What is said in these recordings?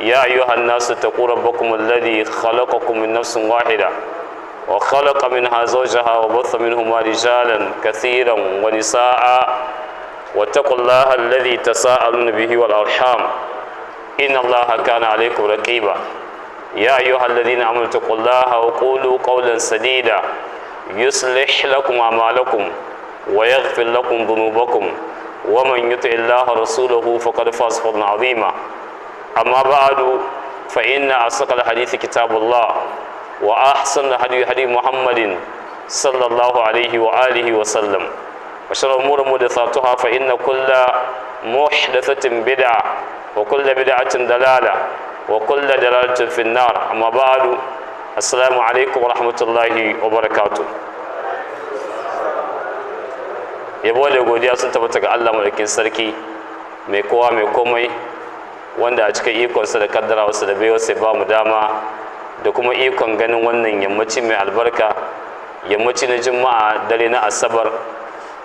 يا أيها الناس اتقوا ربكم الذي خلقكم من نفس واحدة وخلق منها زوجها وبث منهما رجالا كثيرا ونساء واتقوا الله الذي تساءلون به والأرحام إن الله كان عليكم رقيبا. يا أيها الذين آمنوا اتقوا الله وقولوا قولا سديدا يصلح لكم أعمالكم ويغفر لكم ذنوبكم ومن يطع الله ورسوله فقد فاز فوزا عظيما. أما بعد، فإن أصدق الحديث كتاب الله، وأحسن الهدي هدي محمد صلى الله عليه وآله وسلم، وشر الأمور محدثاتها، فإن كل محدثة بدعة وكل بدعة ضلالة وكل دلالة في النار. أما بعد، السلام عليكم ورحمة الله وبركاته. Yabo da godiya sun tabbata ga Allah madaukakin sarki, mai kowa mai komai, wanda a cikin ikonsa da kaddarawarsa da baiwarsa ya ba mu dama da kuma ikon ganin wannan yammaci mai albarka, yammaci na Juma'a, dare na Asabar.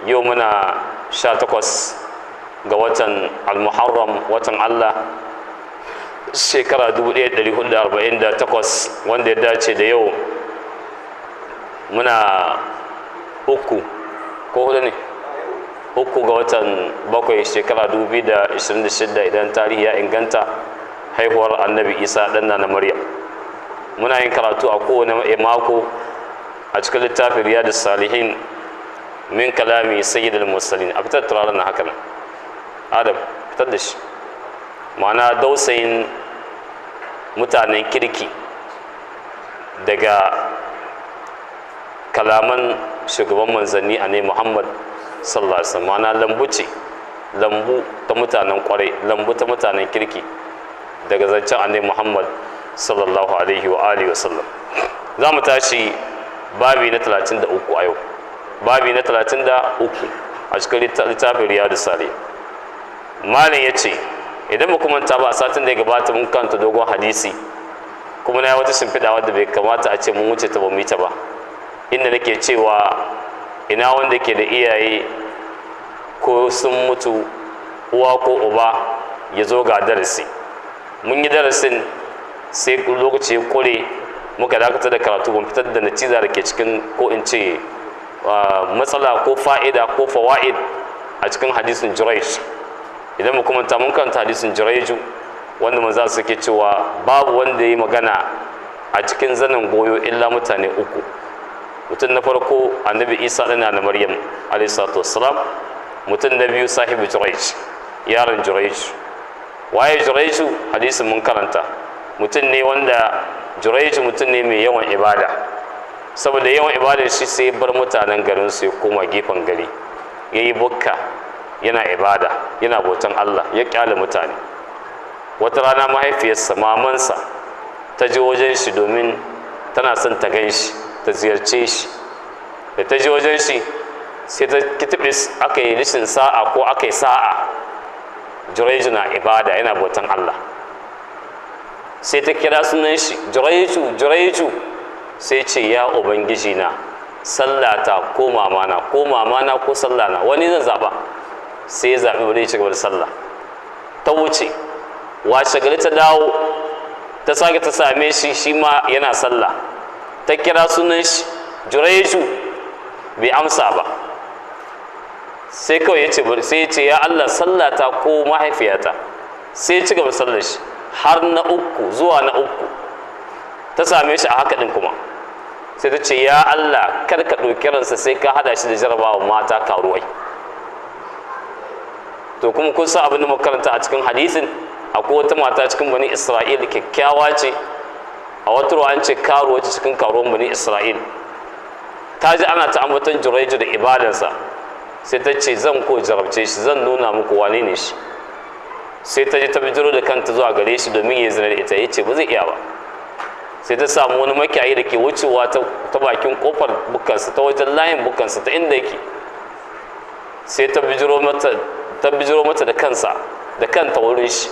Yau muna 18 ga watan Almuharram, watan Allah, shekara 1448, wanda ya dace da yau muna uku ko hudu ne, 3 ga watan 7, shekara 2026, idan tarihi ya inganta, haihuwar Annabi Isa ɗan na Maryam. Muna yin karatu a kowane mako a cikin littafin Riyadus Salihin min kalami sayyidul mursalin. A fitar turaren na haka nan, Adam, fitar da shi, ma'ana dausayin mutanen kirki daga kalaman shugaban manzanni a ne Muhammad sallallahu alaihi wasallam. Ma'ana lambu ce, lambu ta mutanen kwarai, lambu ta mutanen kirki daga zancen Annabi Muhammad sallallahu alaihi wa alihi wasallam. Za mu tashi babi na 33 a yau, babi na 33 a cikin littafin Riyadu Salihin. Malam ya ce, idan muka manta ba, a satin da ya gabata mun kanta dogon hadisi, kuma na yi wata shimfiɗa wadda bai kamata a ce mun wuce ta ba mu yi ta ba, inda nake cewa ina wanda ke da iyaye ko sun mutu, uwa ko uba, ya zo ga darasi. Mun yi darasin, sai lokaci ya kore, muka dakatar da karatu, ban fitar da natija da ke cikin, ko in ce matsala ko fa'ida ko fawa'id a cikin hadisin Jurayj. Idan mu kuma mun karanta hadisin Jurayju, wanda manzo suke cewa babu wanda ya yi magana a cikin zanin goyo illa mutane uku. Mutum na farko, Annabi Isa ɗana na Maryam alayhi salatu wassalam. Mutum na biyu, sahibu Jurayj, yaron Jurayj. Waye Jurayju? Hadisin mun karanta. Mutum ne wanda Jurayju mutum ne mai yawan ibada. Saboda yawan ibada shi, sai bar mutanen garin su, ya koma gefen gari, ya yi bukka, yana ibada, yana bautan Allah, ya kyale mutane. Wata rana mahaifiyarsa, mamansa, ta je wajen shi domin tana son ta gan shi, ta ziyarce shi. Da ta je wajen shi, sai ta kitibis, aka yi rashin sa'a ko aka yi sa'a, Juraiju na ibada, yana bautan Allah. Sai ta kira sunan shi, "Juraiju, Juraiju." Sai ce, "Ya Ubangiji na, sallata ko mamana, ko mamana ko sallana, wani zan zaba?" Sai ya zaɓi wani, ci gaba da sallah. Ta wuce. Washe gari ta dawo, ta sake ta same shi, shi ma yana sallah. Ta kira sunan shi, "Juraiju." Bai amsa ba. Sai kawai ya ce, sai ya ce, "Ya Allah, sallata ko mahaifiyata?" Sai ya ci gaba sallar shi har na uku. Zuwa na uku ta same shi a haka din kuma, sai ta ce, "Ya Allah, kar ka ɗauki ransa sai ka hada shi da jarabawa mata karuwai." To kuma kun san abin da muka karanta a cikin hadisin, akwai wata mata cikin Bani Isra'il, kyakkyawa ce, a wata ruwa an ce karuwa ce cikin karuwan Bani Isra'il. Ta ji ana ta ambaton Juraiju da ibadansa, sai ta ce, "Zan ko jarabce shi, zan nuna muku wane ne shi." Sai ta je ta bijiro da kanta zuwa gare shi domin ya zina da ita. Ya ce ba zai iya ba. Sai ta samu wani makiyayi da ke wucewa ta bakin kofar bukansa, ta wajen layin bukansa, ta inda yake, sai ta bijiro mata da kansa, da kanta wurin shi.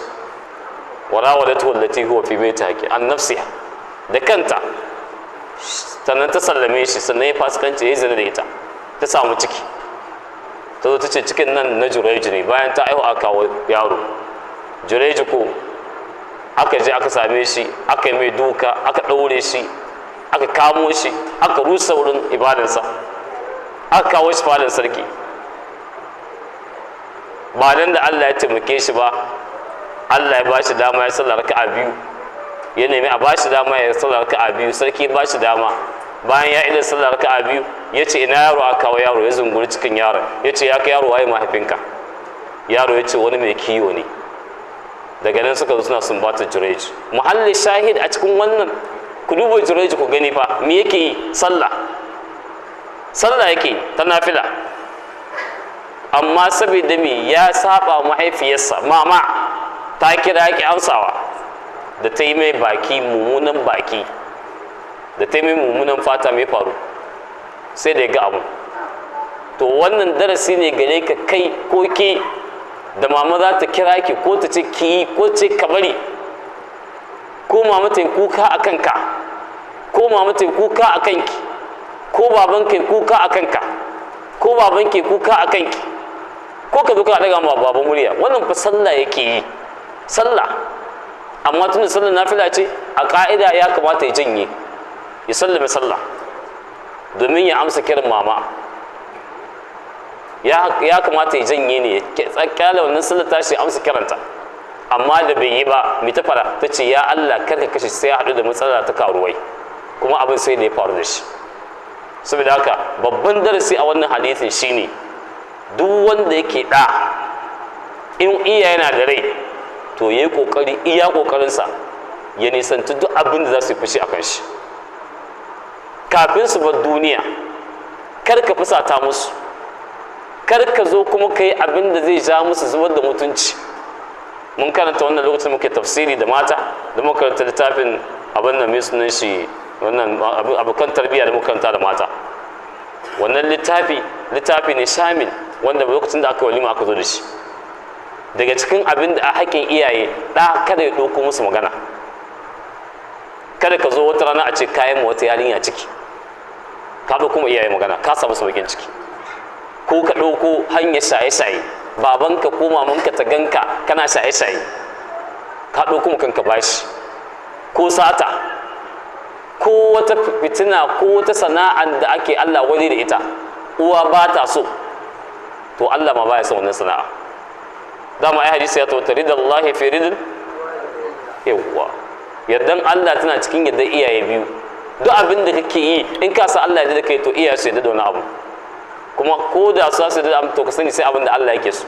وراودته التي هو في بيتها عن نفسها, da kanta. Sannan ta sallame shi, sannan ya fasikanci, ya zina da ita, ta samu ciki. Ta zo ta ce cikin nan na Jureju ne. Bayan ta aihu, aka kawo yaro Jureju ko Aka je aka same shi, aka yi mai duka, aka ɗaure shi, aka kamo shi, aka rusa wurin ibadansa, aka kawo shi fadan sarki. Ba dan da Allah ya taimake shi ba, Allah ya ba shi dama ya sallar raka'a biyu, ya nemi a ba shi dama ya sallar raka'a biyu, sarki ya ba shi dama. Bayan ya ida sallar raka'a biyu, ya ce ina yaro, aka kawo yaro, ya zunguri cikin yaron, ya ce ya kai yaro, waye mahaifinka? Yaro ya ce wani mai kiwo ne. Daga nan suka zo suna sumbata Jureji. Muhalli shahid a cikin wannan, ku duba Jureji ku gani fa me yake yi. Sallah, sallah yake ta nafila, amma saboda me ya saba mahaifiyarsa, mama ta kira ki amsawa, da ta yi mai baki, mummunan baki, da ta yi mai mummunan fata, mai faru? Sai da ya ga abu. To wannan darasi ne gare ka kai ko ke da mama za ta kira ki, ko ta ce ki yi, ko ce ka bari, ko mama ta yi kuka a kanka, ko mama ta yi kuka a kanki, ko baban ka yi kuka a kanka, ko baban ke kuka a kanki, ko ka zo kana daga ma baban murya. Wannan fa sallah yake yi, sallah. Amma tun da sallar nafila ce, a ka'ida ya kamata ya janye, ya sallame sallah domin ya amsa kiran mama. Ya kamata ya janye ne, ya kyale wannan sallar tashi, ya amsa kiranta. Amma da bai yi ba, mai ta fara? Ta ce ya Allah, kar ka kashe sai ya haɗu da matsala ta karuwai. Kuma abin sai da ya faru da shi. Saboda haka babban darasi a wannan hadisin shine, duk wanda yake ɗa, in iya yana da rai, to ya yi ƙoƙari iya ƙoƙarinsa ya nisanci duk abin da za su yi fushi a kan shi kafin su bar duniya. Kar ka fusata musu, kar ka zo kuma ka yi abin da zai ja musu zubar da mutunci. Mun karanta wannan lokacin muke tafsiri da mata, da muka karanta littafin abin nan, mai sunan shi, wannan abokan tarbiyya da muka karanta da mata. Wannan littafi, littafi ne shamil, wanda lokacin da aka walima aka zo da shi. Daga cikin abin da a haƙƙin iyaye, ɗa kada ya ɗauko musu magana. Kada ka zo wata rana a ce kayan wata yarinya ciki, ka ɗauko ma iyaye magana, ka samu su bakin ciki. Ko ka ɗauko hanyar shaye-shaye, babanka ko mamanka ta ganka kana shaye-shaye, ka ɗauko ma kanka bashi, ko sata, ko wata fitina, ko wata sana'an da ake Allah wani da ita, uwa ba ta so, to Allah ma baya son wannan sana'a. Dama ai hadisi ya tabbata, ridallahi fi ridin, yawwa, yardan Allah tana cikin yardan iyaye biyu. Duk abin da kake yi, in ka sa Allah ya da kai, to iyaye su yarda da wani abu. Kuma ko da su su da, to ka sani sai abin da Allah yake so.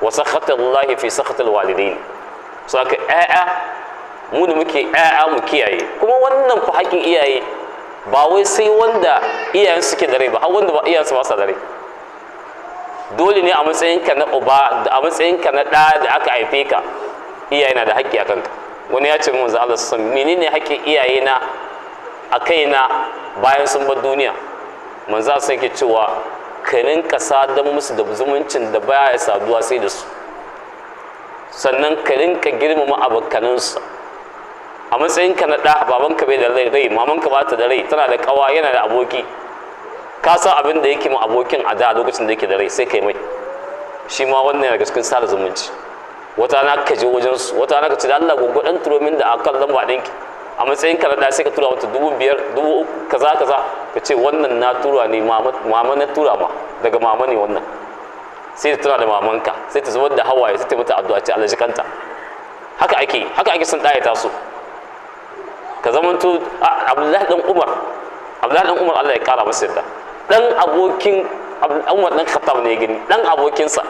Wa sakhatallahi fi sakhatil walidain. So aka ƴaƴa, mu da muke ƴaƴa, mu kiyaye. Kuma wannan fa haƙƙin iyaye ba wai sai wanda iyayen suke da rai ba, har wanda ba iyayen su ba sa da rai. Dole ne a matsayinka na uba da a matsayinka na ɗa da aka haife ka, iyaye na da haƙƙi a kanka. Wani ya ce min, manzo Allah san menene haƙƙin iyaye na a kaina bayan sun bar duniya? Manzo sai ke cewa ka rinka sadan musu da zumuncin da baya saduwa sai da su, sannan ka rinka girmama abokanansu. A matsayinka na ɗa, babanka bai da rai, mamanka ba ta da rai, tana da ƙawa, yana da aboki, ka san abin da yake ma abokin a da lokacin da yake da rai, sai kai mai. Shi ma wannan yana daga cikin sada zumunci. Wata na ka je wajen su, wata na ka ce da Allah gogo dan turo min da akan lamba ɗinki. A matsayin ka na ɗa, sai ka tura mata 5,000, 3,000, kaza kaza, ka ce wannan na tura ne mama, na tura ma daga mama ne wannan. Sai ta tuna da mamanka, sai ta zubar da hawaye, sai ta mata addu'a, ce Allah jikanta. Haka ake, haka ake son ɗaya taso ka zamanto. Abdullahi dan Umar, Abdullahi dan Umar, Allah ya kara masa yadda, dan abokin Umar dan Khattab ne ya gani dan abokinsa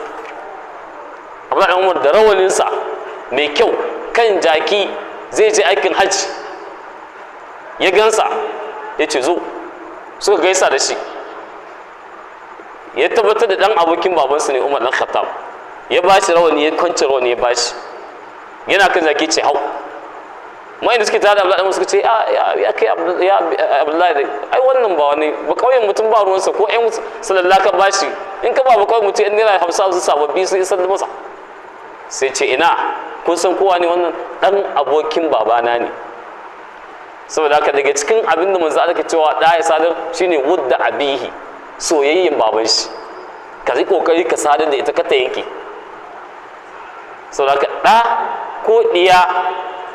Abdullahi dan Umar da rawaninsa mai kyau kan jaki zai je aikin hajji. Ya gansa, ya ce zo, suka gaisa da shi. Ya tabbatar da dan abokin babansa ne Umar dan Khattab. Ya ba shi rawani, ya kwance rawani ya ba shi, yana kan jaki, ce hau. Mai da suke tare da Abdullahi suka ce ya kai ya Abdullahi, ai wannan ba wani ba kauyen mutum, ba ruwansa ko ƴan sallallahu ka bashi. In ka ba ba kauyen mutum ƴan naira 50 su sababbi sun isar masa. Sai ce ina, kun san kowa ne wannan? Dan abokin babana ne. Saboda haka daga cikin abin da manzo Allah ke cewa da ya sadar shine wudda abihi, soyayyen baban shi, ka yi kokari ka sadar da ita, ka ta yanke. Saboda haka ɗa ko ɗiya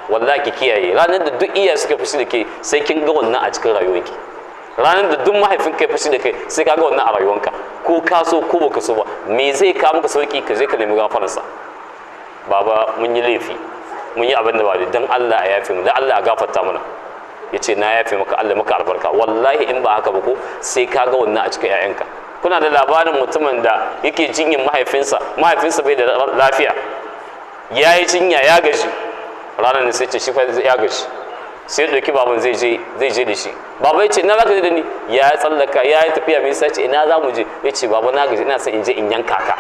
Wallahi ki kiyaye, ranar da duk iyaye suka fushi da ke sai kin ga wannan a cikin rayuwarki. Ranar da duk mahaifin kai fushi da kai sai ka ga wannan a rayuwanka, ko ka so ko baka so ba. Me zai kawo maka sauki? Ka je ka nemi gafararsa. Baba, mun yi laifi, mun yi abin da ba dan Allah a yafe mu, dan Allah a gafarta mana. Ya ce na yafe maka, Allah maka albarka. Wallahi in ba haka ba ko sai ka ga wannan a cikin 'ya'yanka. Kuna da labarin mutumin da yake jinyin mahaifinsa, mahaifinsa bai da lafiya, ya yi jinya ya gaji. Ranar da sai ce shi fa ya gaji, sai ya ɗauki baban zai je da shi. Baba ya ce ina za ka je da ni? Ya tsallaka ya yi tafiya mai sace, ina za mu je? Ya ce baba na gaji, ina son in je in yanka ka.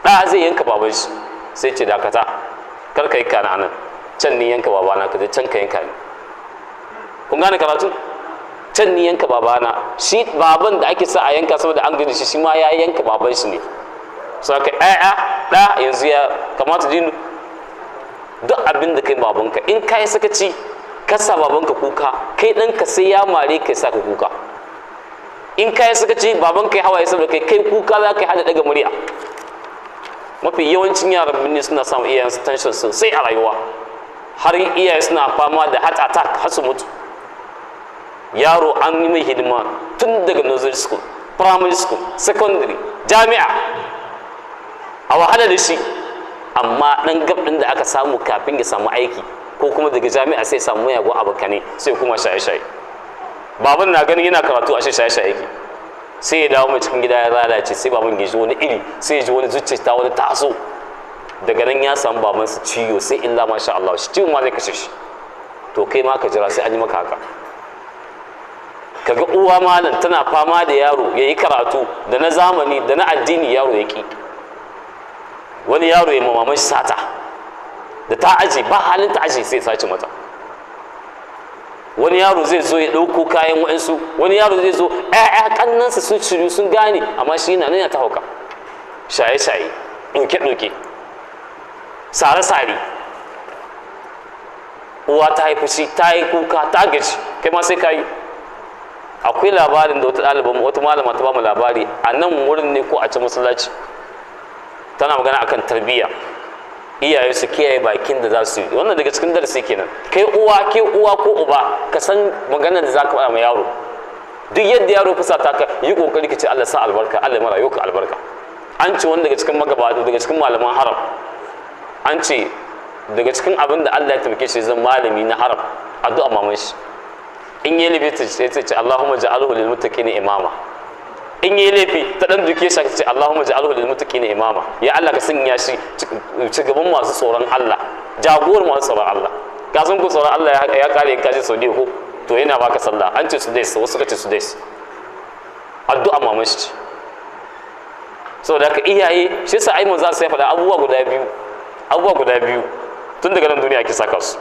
Ɗa zai yanka baban shi. Sai ce dakata, kar ka yi kana nan, can ni yanka babana, ka je can ka yanka ni. Kun gane karatu? Can ni yanka babana, shi baban da ake sa a yanka saboda an gaji shi, shi ma ya yanka baban shi ne. Saka ƴaƴa ɗa yanzu ya kamata dinu duk abin da kai babanka, in ka yi sakaci ka sa babanka kuka, kai ɗanka sai ya mare ka sa ka kuka. In ka yi sakaci babanka ya hawaye saboda kai, kai kuka za ka yi hada daga murya. Mafi yawancin yaran birni suna samun iyayensu tension sosai a rayuwa, har iyaye suna fama da heart attack har su mutu. Yaro an yi mai hidima tun daga nursery school, primary school, secondary, jami'a, a wahala da shi, amma ɗan gab ɗin da aka samu kafin ya samu aiki ko kuma daga jami'a sai samu yago abokane, sai kuma shaye-shaye. Baban na ganin yana karatu, ashe shaye-shaye yake. Sai ya dawo mai cikin gida ya lalace, sai baban ya ji wani iri, sai ya ji wani zuciya ta wani taso. Daga nan ya samu babansa ciwo, sai illa masha Allah, shi ciwon ma zai kashe shi. To kai ma ka jira sai an yi maka haka. Kaga uwa malam tana fama da yaro ya yi karatu da na zamani da na addini, yaro ya ki. Wani yaro ya mamaman sata da ta aje, ba halin ta aje, sai sace mata. Wani yaro zai zo ya ɗauko kayan wa'ansu, wani yaro zai zo ƴaƴa ƙannansa sun shiru sun gane, amma shi yana nan ya ta hauka, shaye-shaye, ɗauke-ɗauke, sare-sare. Uwa ta yi fushi, ta yi kuka, ta gaji, kai ma sai ka yi. Akwai labarin da wata ɗaliban, wata malama ta bamu labari a nan wurin ne ko a can masallaci, tana magana akan tarbiyya, iyaye su kiyaye bakin da za su yi. Wannan daga cikin darasi kenan. Kai uwa, ke uwa ko uba, ka san maganar da za ka faɗa ma yaro. Duk yadda yaro fusata ka, yi kokari ka ce Allah sa albarka, Allah mara yau ka albarka. An ce wani daga cikin magabata, daga cikin malaman haram, an ce daga cikin abin da Allah ya taimake shi zan malami na haram, addu'a maman shi. In yi laifi sai ta ce Allahumma ja'alhu lil muttaqina imama. In yi laifi ta dan duke shi ta ce Allahumma ja'alhu lil muttaqina imama. Ya Allah ka sanya shi ci gaban masu tsoron Allah, jagoran masu tsoron Allah. Ka san ku tsoron Allah ya kare in ka je Saudiya ko to yana baka sallah. An ce Sudais, wasu ka ce Sudais. Addu'a maman shi. Saboda haka iyaye, shi yasa ai manzo sai faɗa abubuwa guda biyu, abubuwa guda biyu tun daga nan duniya ake saka su.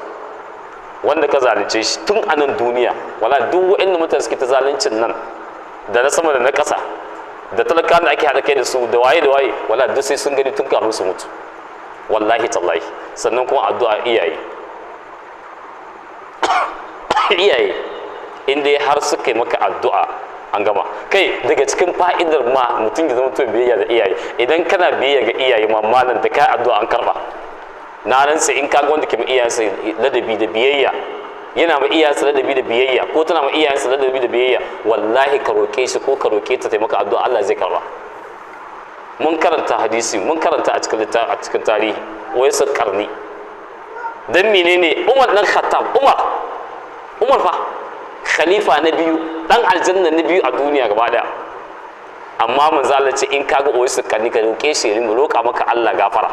Wanda ka zalunce shi tun a nan duniya, wala duk waɗanda mutane suke ta zaluncin nan da na sama da na ƙasa da talaka da ake haɗa kai da su da waye da waye, wala duk sai sun gani tun kafin su mutu, wallahi tallahi. Sannan kuma addu'a iyaye, iyaye in dai har suka yi maka addu'a an gama. Kai daga cikin fa'idar ma mutum ya zama mutum biyayya da iyaye, idan kana biyayya ga iyaye ma malam da kai addu'a an karba. Na rantsa in kaga wanda ke ma iyayensa ladabi da biyayya, yana ma iyayensa ladabi da biyayya, ko tana ma iyayensa ladabi da biyayya, wallahi ka roke shi ko ka roke ta taimaka addu'a, Allah zai karba. Mun karanta hadisi, mun karanta a cikin littafi, a cikin tarihi, wai su karni. Dan menene Umar dan Khattab, Umar fa khalifa na biyu, dan aljanna na biyu a duniya gaba daya. Amma manzo Allah ce in kaga wai su karni ka roke shi ya roka maka Allah gafara.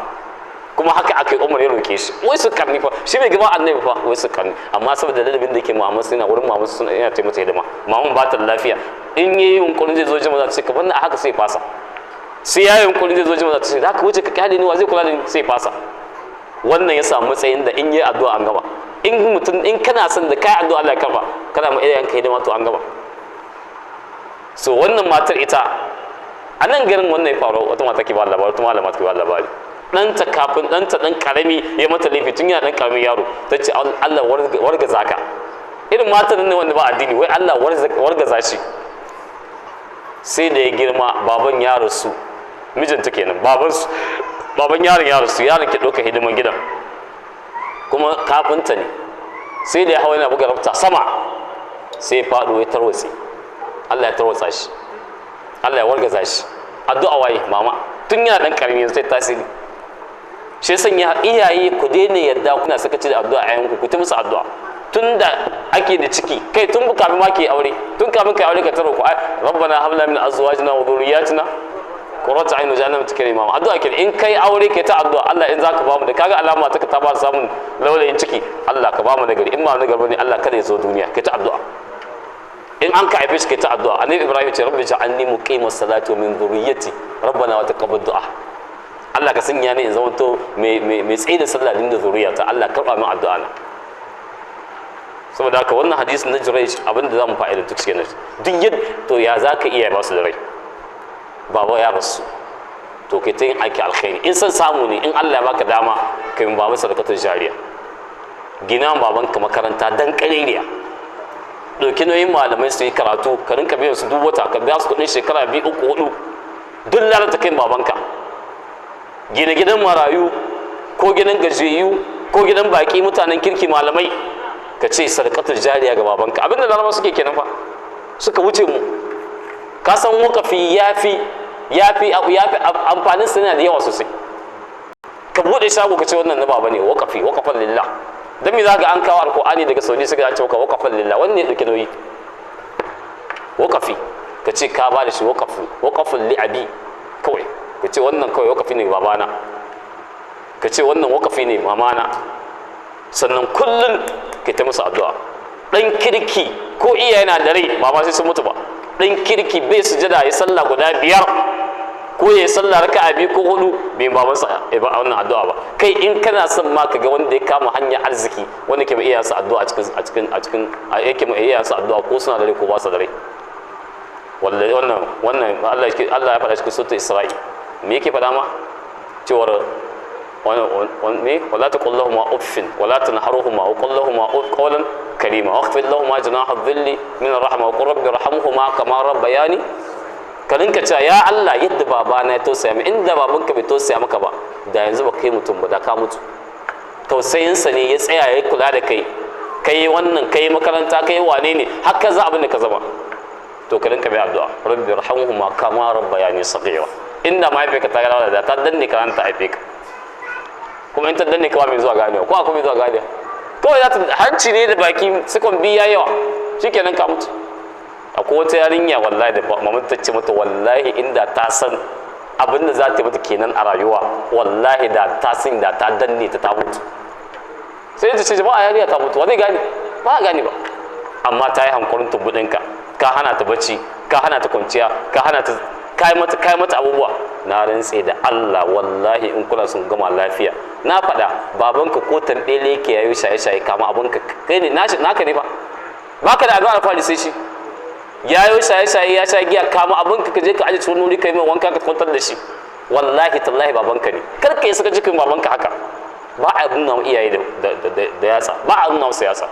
Kuma haka aka yi, Umar ya roke shi. Wai su karni fa, shi bai gaba annabi fa, wai su karni. Amma saboda ladabin da yake Muhammad suna wurin Muhammad suna yana taimaka hidima. Muhammad ba ta lafiya, in yayi yunkurin zai zo jama'a za ta ce ka banna a haka, sai fasa. Sai yayi yunkurin zai zo jama'a za ta ce za ka wuce ka kyale ni, wa zai kula da ni, sai fasa. Wannan ya samu matsayin da in yi addu'a an gama. In mutum in kana son da kai addu'a Allah ya karba, kana ma iyayenka hidima to an gama. So wannan matar ita a nan garin wannan ya faru, wata mata ke ba labari, wata malama ke ba labari. Ɗanta kafin ɗanta ɗan ƙarami ya mata laifi tun yana ɗan ƙaramin yaro, ta ce Allah wargaza ka. Irin matan ne wanda ba addini, wai Allah wargaza shi. Sai da ya girma baban ya rasu, mijinta kenan, baban yaron ya rasu, yaron ke ɗauka hidiman gidan. Kuma kafinta ne, sai da ya hawa yana buga rafta sama sai ya faɗo ya tarwatse. Allah ya tarwatsa shi, Allah ya wargaza shi. Addu'a waye? Mama. Tun yana ɗan ƙarami sai tasiri. Shi sanya iyaye ku daina yadda kuna sakaci da addu'a a yanku, ku ta musu addu'a tun da ake da ciki, kai tun kafin ma ke aure, tun kafin kai aure ka taro ku rabbana hab lana min azwajina wa dhurriyyatina qurrata a'yun waj'alna lil muttaqina imama. Addu'a ke in kai aure kai ta addu'a, Allah in zaka bamu da kaga alama ta ka ta ba samun laulayin ciki, Allah ka bamu nagari, in ba nagari bane Allah kada ya zo duniya, kai ta addu'a. In an ka haife shi kai ta addu'a. Annabi Ibrahim ya ce rabbi ja'alni muqimas salati wa min dhurriyyati rabbana wa taqabbal du'a. Allah ka sanya ni in zama to mai tsaye da sallah din da zuriyata, Allah karba min addu'a na. Saboda haka wannan hadisin na Jurayj abinda zamu fa'idantu cikin shi duk yadda to ya zaka iya ba su da rai, baba ya rasu, to kai ta yin aiki alkhairi in san samu ne, in Allah ya baka dama kai min baba sadakatul jariya, gina babanka makaranta dan kareriya, ɗauki nauyin malamai su yi karatu, ka rinka biyan su duk wata, ka biya su kuɗin shekara 2, 3, 4, duk lalata kai babanka. Gina gidan marayu ko gidan gajiyayyu ko gidan baki mutanen kirki malamai, ka ce sadakatul jariya ga babanka. Abinda laraba suke kenan fa, suka wuce mu. Ka san wakafi yafi amfanin sa yana da yawa sosai. Ka bude shago ka ce wannan na baba ne, wakafi, wakafan lillah. Dan me zaka an kawo alqur'ani daga Saudi suka ce maka wakafan lillah, wannan ne dauke nauyi wakafi, ka ce ka ba da shi wakafi, wakafin li abi kawai, ka ce wannan kawai wakafi ne babana, ka ce wannan wakafi ne mamana. Sannan kullum ka ta musu addu'a. Dan kirki ko iyaye na da rai ba ma sai sun mutu ba, dan kirki bai sujada ya sallah guda 5 ko ya sallah raka'a 2 ko 4 bai babansa ba wannan addu'a ba. Kai in kana son ma ka ga wanda ya kama hanyar arziki, wanda ke mai iyayensa addu'a a cikin yake mai iyayensa addu'a ko suna da rai ko ba su da rai. Wallahi wannan Allah ya faɗa cikin suratul Isra'i. Me yake faɗa ma? Cewar me wala taqul lahumu uffin wala tanharuhuma wa qul lahumu qawlan karima wakhfid lahumu janaha dhilli min ar-rahma wa qur rabbi irhamhuma kama rabbayani. Ka rinka cewa ya Allah yadda babana ya tausaya min, inda babanka bai tausaya maka ba da yanzu ba kai mutum ba, da ka mutu. Tausayinsa ne ya tsaya ya kula da kai, kai wannan, kai makaranta, kai wane ne, haka za abin da ka zama. To ka rinka bai addu'a rabbi irhamhuma kama rabbayani saghira. Inda mahaifiyarka ta gana da ta danne ka ta haife ka, kuma in ta danne ka ba mai zuwa ganewa, ko akwai mai zuwa ganewa, kawai za ta hanci ne da baki sakon biyu ya yawa, shikenan ka mutu. Akwai wata yarinya wallahi da mamman ta ce mata wallahi inda ta san abin da za ta yi mata kenan a rayuwa, wallahi da ta san da ta danne ta ta mutu. Sai ta ce jama'a yarinya ta mutu, wa zai gane? Ba a gane ba. Amma ta yi hankurin tumbuɗinka, ka hana ta bacci, ka hana ta kwanciya, ka hana ta kai mata abubuwa. Na rantse da Allah wallahi in kuna sun gama lafiya, na faɗa babanka ko tambele yake yayo shaye-shaye kama abinka kai ne naka ne ba, baka da addu'a alfahari sai shi yayo shaye-shaye ya sha giya, kama abinka ka je ka aje cikin wuri kai mai wanka ka kwantar da shi. Wallahi tallahi babanka ne, kar ka yi saka jikin babanka haka. Ba a nuna iyaye da yatsa, ba a nuna musu yatsa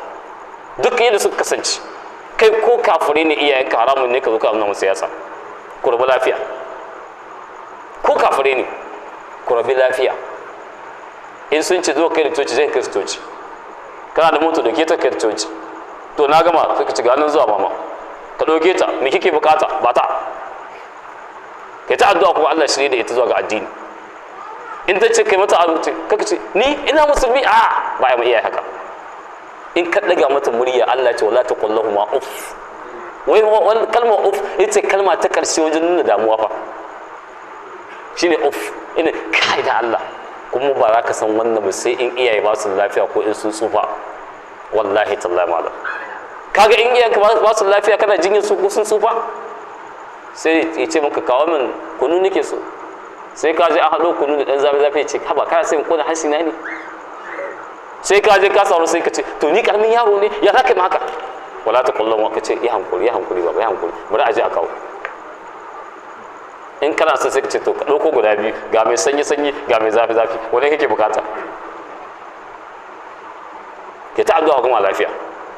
duk yadda suka kasance. Kai ko kafure ne iyayenka haramun ne ka zo ka nuna musu yatsa. Ku rabu lafiya. Ko kafure ne ku rabu lafiya. In sun ce zo kai da coci, zai kai su coci. Kana da moto dauke ta kai da coci. To na gama sai ka ci ganin zuwa mama, ka dauke ta, me kike bukata ba ta kai ta addu'a kuma Allah shirye da ita zuwa ga addini. In ta ce kai mata abu, kaka ce ni ina musulmi, a ba ya mu iyaye haka. In ka daga mata murya Allah ce wala taqul lahumu uff. Wai wani kalma uff ita kalma ta karshe wajen nuna damuwa fa, shine uff, ina kai da Allah. Kuma ba za ka san wannan ba sai in iyaye ba su lafiya ko in sun tsufa. Wallahi tallahi malam, kaga in iyayenka ba su lafiya kana jinyar su ko sun tsufa, sai ya ce maka kawo min kunu nake so. Sai ka je an haɗo kunu da ɗan zafi zafi, ya ce haba kana sai in kona hanci na ne. Sai ka je ka sauro sai ka ce to ni karamin yaro ne ya za ka yi haka. Wala ta kullum ka ce ya hankuri, ya hankuri baba, ya hankuri, bari a je a kawo. In kana son sai ka ce to ka ɗauko guda biyu, ga mai sanyi sanyi ga mai zafi zafi, wani kake bukata? Ke ta addu'a kuma lafiya.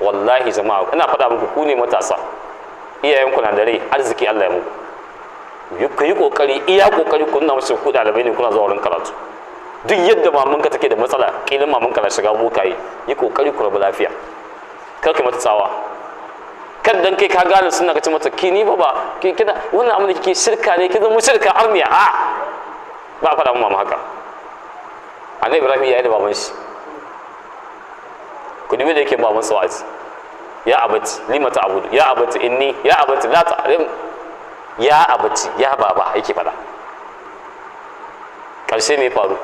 Wallahi jama'a ina faɗa muku, ku ne matasa, iyayenku na da rai, arziki Allah ya muku. Ku yi kokari, iya kokari ku nuna musu ku ɗalibai ne kuna zuwa wurin karatu. Duk yadda mamanka take da matsala, kila mamanka na shiga bokaye, yi kokari ku rabu lafiya, kar ka mata tsawa. Kan dan kai ka gane suna ka ce mata ki ni ba ba ki kina wannan abin da kike shirka ne, ki zama shirka armiya. A ba a faɗa mama haka. Annabi Ibrahim ya yi da baban shi, ku dubi da yake baban sa wa'azi, ya abati lima ta'budu, ya abati inni, ya abati la ta, ya abati, ya baba yake faɗa. Karshe me faru?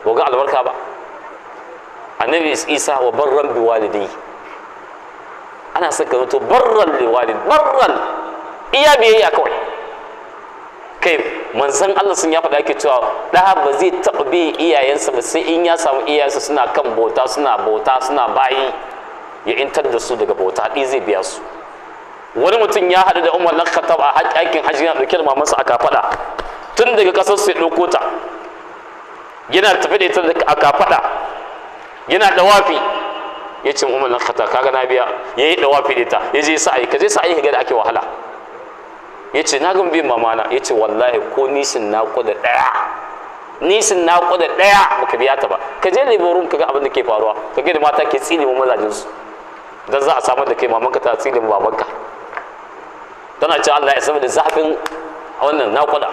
Ba ga albarka ba. Annabi Isa wa barran bi walidai, ana son ka zato barran li walid, barran iya biyayya kawai. Kai manzon Allah sun ya faɗa yake cewa ɗa ba zai taɓa bin iyayensa ba sai in ya samu iyayensa suna kan bauta, suna bauta, suna bayi, ya intar da su daga bauta, ɗi zai biya su. Wani mutum ya haɗu da Umar ɗan Khattab a aikin hajji, yana ɗauke da mamansa a kafaɗa, tun daga ƙasar su ya ɗauko ta, yana tafi da ita a kafaɗa, yana ɗawafi. Ya ce Umar ɗan Khattab, kaga na biya. Ya yi ɗawafi da ita, ya je sa'ayi, ka je sa'ayi ka ga da ake wahala. Ya ce na gama biyan mamana. Ya ce wallahi ko nishin naƙuda ɗaya, nishin naƙuda ɗaya baka biya ta ba. Ka je laborum ka ga abin da ke faruwa, ka ga da mata ke tsine wa mazajensu dan za a samar da kai, mamanka ta tsine wa babanka, tana ce Allah ya saboda zafin wannan naƙuda.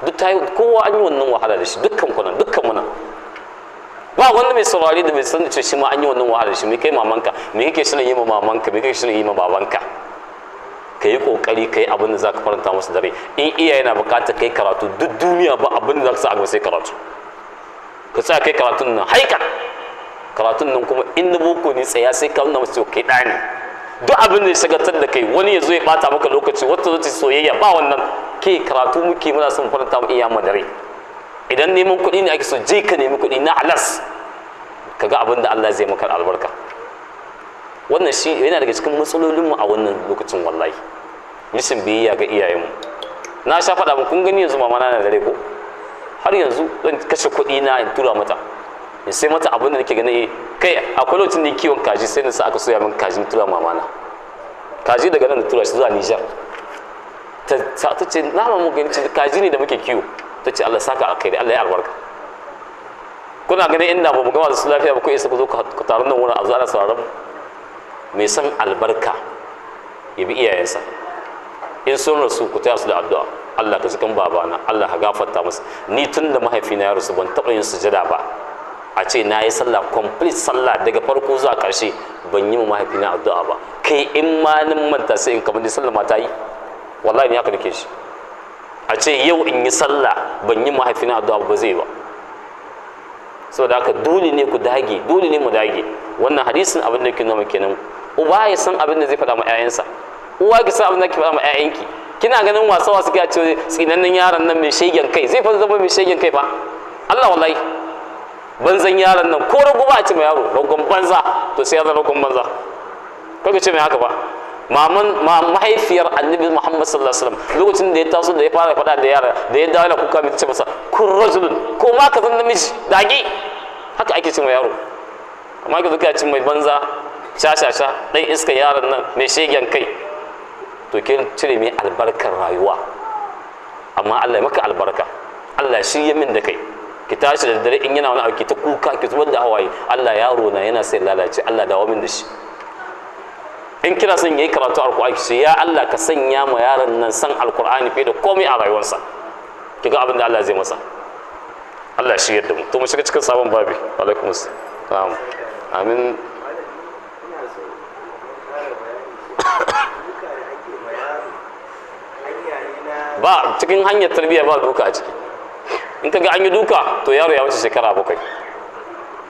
Duk ta yi kowa an yi wannan wahala da shi, dukkan kunan, dukkan muna ba wanda mai saurari da mai san da cewa shi ma an yi wannan wahala da shi. Me kai mamanka, me kake shirin yi ma mamanka, me kake shirin yi ma babanka? Ka yi kokari ka yi abin da za ka faranta musu dare. In iyaye na bukatar kai karatu, duk duniya ba abin da za ka sa a gaba sai karatu. Ka tsaya kai karatun nan haikan, karatun nan kuma in na boko ne tsaya sai ka nuna musu kai ɗa ne. Duk abin da ya shagaltar da kai, wani ya zo ya bata maka lokaci, wata zo ta soyayya, ba wannan. Ke karatu muke, muna son faranta mu iyayen mu dare. Idan neman kuɗi ne ake so, je ka nemi kuɗi na halas, ka ga abin da Allah zai maka albarka. Wannan shi yana daga cikin matsalolinmu a wannan lokacin, wallahi rashin biyayya ga iyayenmu. Na sha faɗa mu, kun gani yanzu mama na dare ko har yanzu zan kashe kuɗi na in tura mata, in sai mata abin da nake gani. Kai akwai lokacin da kiwon kaji, sai na sa aka soya min kajin, tura mama na kaji daga nan da tura shi zuwa Nijar. Ta ce na mamu gani kaji ne da muke kiwo. Ta ce Allah saka alkhairi, Allah ya albarka. Kuna ganin inda ba mu gama da su lafiya ba, ku isa ku zo ku taru nan wurin a zo ana sauraron mu. Mai son albarka ya bi iyayensa. In sun rasu ku taya su da addu'a, Allah ka cikin babana, Allah ka gafarta masa. Ni tun da mahaifina ya rasu ban taɓa yin sujada ba, a ce na yi sallah complete, sallah daga farko zuwa ƙarshe, ban yi ma mahaifina addu'a ba. Kai in ma nin manta sai in kamar sallah ma ta yi, wallahi ni haka nake shi. A ce yau in yi sallah ban yi mahaifina addu'a ba, zai ba. Saboda haka dole ne ku dage, dole ne mu dage. Wannan hadisin abin da ke nuna kenan, uba ya san abin da zai faɗa ma 'ya'yansa, uwa ki san abin da ki faɗa ma 'ya'yanki. Kina ganin wasa wasu kika ce tsinannen yaron nan mai shegen kai, zai fa zama mai shegen kai fa. Allah wallahi banzan yaron nan, ko rago ba a ce ma yaro ragon banza, to sai ya zama ragon banza. Kaga ce mai haka ba. Maman mahaifiyar Annabi Muhammad sallallahu alaihi wasallam lokacin da ya taso da ya fara faɗa da yara, da ya dawo yana kuka, mai ce masa kun rajulun, ko ma ka zan namiji dage, haka ake ce ma yaro. Amma ka zuka ce mai banza, sha-sha-sha, ɗan iska yaron nan mai shegen kai, to kin cire mai albarkar rayuwa. Amma Allah ya maka albarka, Allah shi ya min da kai. Ki tashi da dare in yana wani abu ki ta kuka, ki zubar da hawaye, Allah yaro na yana sai lalace, Allah dawo min da shi. In kina son yayi karatu alqur'ani, ki ce ya Allah ka sanya ma yaron nan san alqur'ani fiye da komai a rayuwarsa, kiga abin da Allah zai masa. Allah shi yadda mu. To mu shiga cikin sabon babi. Alaikum assalam. Amin. Ba cikin hanyar tarbiyya ba duka a ciki. In kaga an yi duka, to yaro ya wuce shekara 7,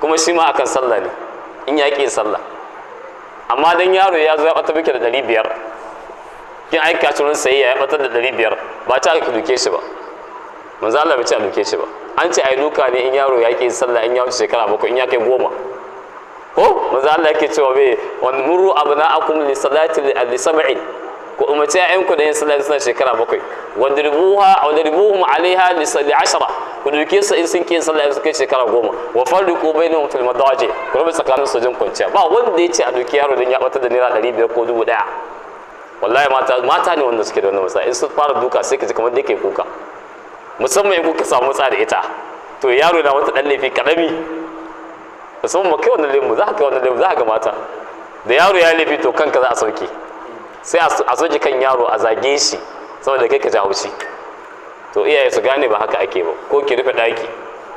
kuma shi ma akan sallah ne in ya ƙi sallah. Amma dan yaro ya zo ya ɓata miki da 500, kin aika shi wurin sayayya ya ɓatar da 500, ba ta aka duke shi ba. Manzo Allah bai ce a duke shi ba. An ce ai duka ne in yaro ya ƙi sallah, in ya wuce shekara 7, in ya kai 10. Ko manzo Allah yake cewa bai wan muru abna'akum li salati li sab'in, ku umarci ƴaƴanku da yin sallah suna shekara 7, wadribuha wadribuhum alaiha li 10, ku duke su in sun ƙi sallah in sun kai shekara 10, wa farriqu bainahum fil madaji, ku rabu tsakanin su wajen kwanciya. Ba wanda ya ce a duki yaro dan ya batar da naira 500 ko 1000. Wallahi mata ne wanda suke da wannan matsala. In sun fara duka sai ka ji kamar da yake kuka, musamman in kuka samu matsala da ita, To yaro na wata dan laifi karami, musamman ba kai wannan laifin, za ka kai wannan laifin, za ka ga mata da yaro ya laifi to kanka za a sauke, sai a sauke kan yaro a zage shi saboda kai ka ji haushi. To iyaye su gane ba haka ake ba. Ko ki rufe daki,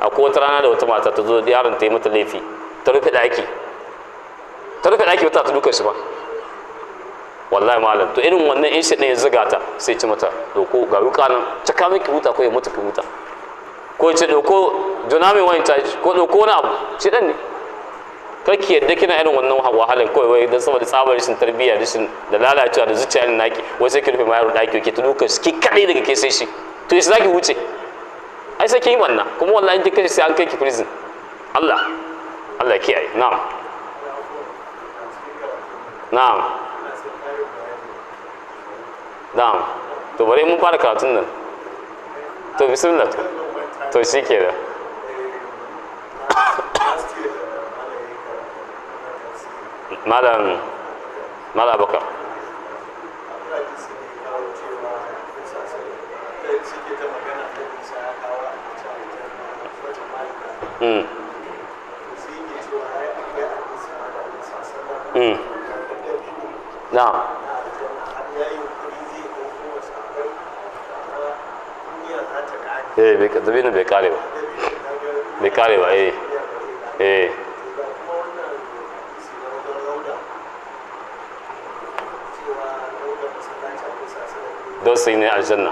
akwai wata rana da wata mata ta zo yaron ta yi mata laifi, ta rufe daki, ta rufe daki wata ta duka shi ba, wallahi malam. To irin wannan in shi ɗin ya zuga ta sai ci mata doko ga wuka nan caka miki huta, ko ya mutu ki huta, ko ce doko juna mai wani tashi, ko doko wani abu, shi ɗan ne. Kar ki yadda kina irin wannan wahalan kawai wai don saboda tsabar rashin tarbiyya, rashin da lalacewa da zuciya irin naki, wai sai ki rufe ma yaro ɗaki ki ta duka shi ki kaɗai daga ke sai shi. To yaushe zaki wuce? Ai sai kin yi wannan, kuma wallahi in kin kashe sai an kai ki prison. Allah Allah kiyaye. Na'am, na'am, na'am. To bari mun fara karatun nan. To bismillah. To shikenan. Malam, Malam Abubakar. Na'am. Eh, bai dabino bai kare ba, bai kare ba. Eh eh, dausayi ne aljanna.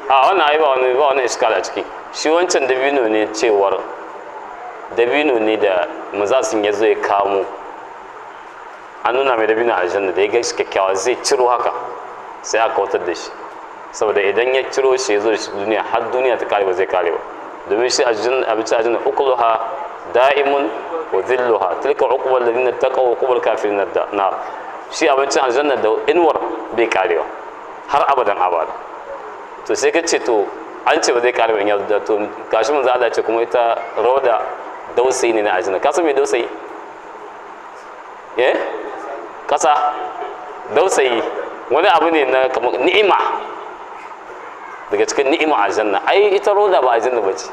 A wannan ai ba wani iskal a ciki. Shi wancan dabino ne, cewar dabino ne da mazasin ya zo ya kamo, an nuna mai dabino aljanna, da ya gaishe kyakkyawa zai ciro haka sai aka kautar da shi, saboda idan ya ciro shi ya zo da shi duniya, har duniya ta kare ba zai kare ba, domin shi abinci aljanna ukuluha da'imun wa dhilluha, tilka uqbal ladina taqaw wa uqbal kafirin nar. Shi abincin aljanna da inuwar bai karewa har abadan abada. To sai ka ce to an ce ba zai kare ba in ya zo, to gashi manzo Allah ce kuma ita rauda dausayi ne na aljanna. Ka san me dausayi? Eh, kasa dausayi wani abu ne na kamar ni'ima, daga cikin ni'ima aljanna. Ai ita roda ba aljanna ba ce,